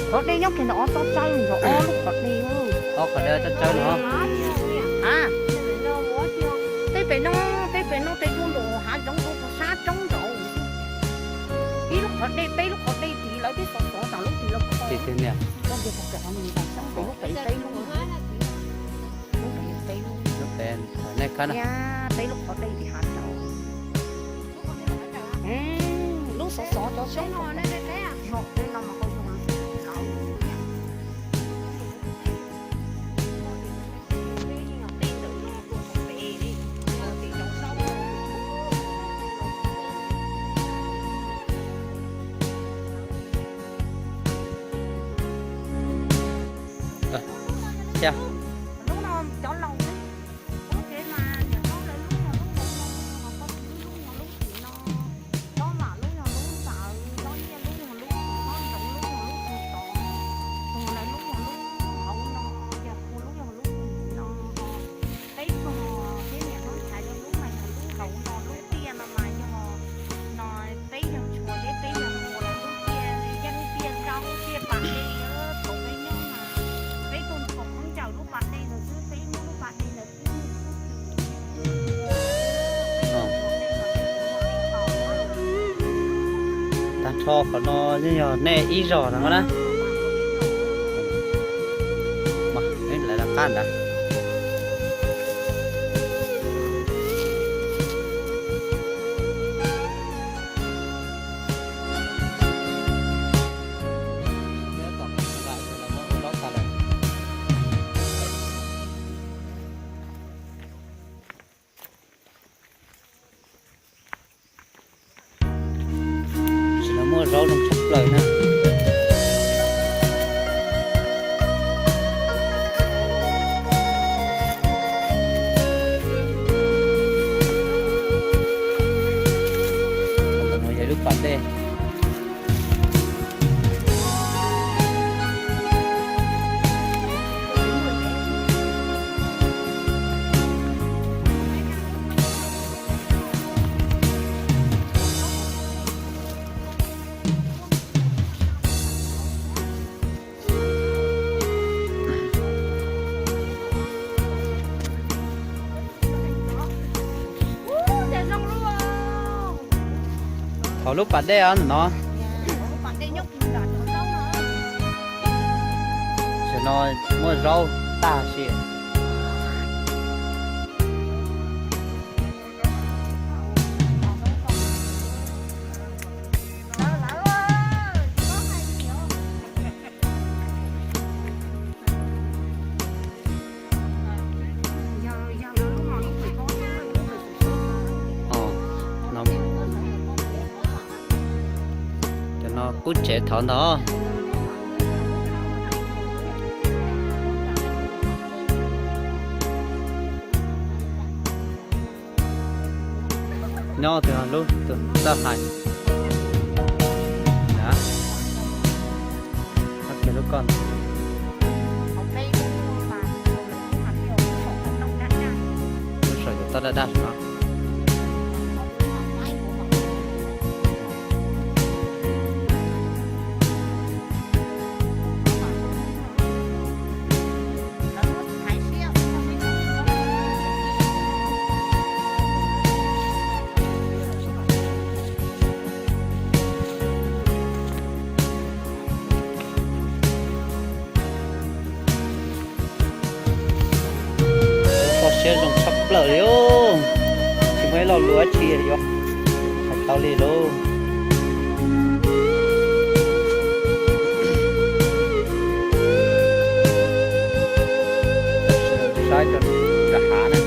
Qhov dej nyob kiag ntawm ob tsob tsawb, ntawm ob lub qhov dej. Ob qhov dej tsob tsawb no. A, tej pem no, tej pem no tes dua nraum hav zoov, sab roob nraud. Ib lub qhov dej, peb lub qhov dej tid, lawv twb xov xov tas lub tid lawm. Ib lub pem peb lub, lub pem peb lub, lub pem nej khab na. Peb lub qhov dej tim hav zoov. Lub xov xov cov xyoob no, no mas koj yog lub lawm. Thiab. Lub no cov laus xwb. Lub tsev mas niam hlob lawv lub yog lub hauv no, ho koj txiv lub yog lub tim no, tsob vam lub yog lub ntawd, tsob nyiaj lub yog lub, tsob ntsoov lub yog lub tim tod, tug lawv lub yog lub hauv no, yog kuv lub yog lub tim no. Peb tug thiab niam hlob ntxhais lawv lub mas yog lub hauv no, lub tiaj no mas yog no, peb yog tshuav thiab peb yog hluas lawv lub tiaj, yeej tiaj zaub tiaj pas dej, thaum peb nyob mas peb tuaj nkaum khaub ncaws lub pas dej ntawd xwb, peb muab lub pas dej ntawd Tag nrho qhov no yeej yog nej ib zog no na. Lawv lawv qab ntawd. Tam sim no muaj zaub zoo tshaj plaws na. Ntawm no yog lub pas dej. Thaum lub pas dej os no. Tam sim no muaj zaub tag si. Cov no kub tsev thov ntag. Nyob tus lub tus txawj hais. Lub koj, lub saum tus toj daj daj no. Toj siab zoo tshaj plaws li os. Tsis muaj ib lo lus dab tsi li os. Hais tau li lauj. Saib rau nram hav na.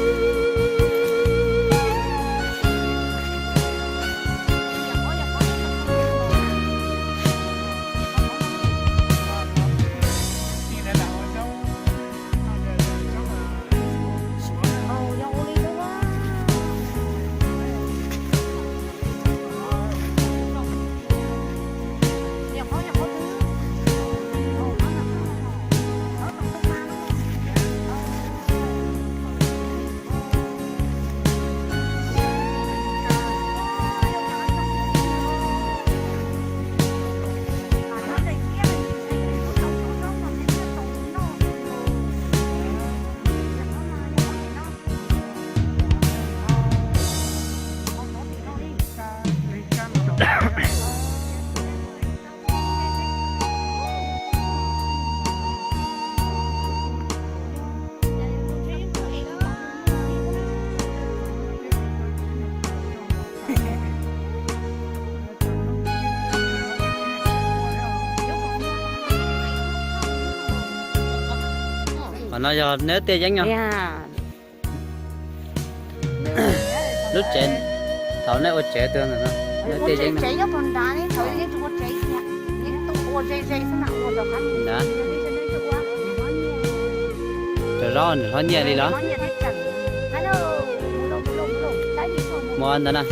No yog neb tiaj yeeb no. Lub tsev, thaum nej ua tsev tuaj ntawm no, neb tiaj yeeb no. Rau zaub nws hlob nyiaj li los? Mus ntawd na.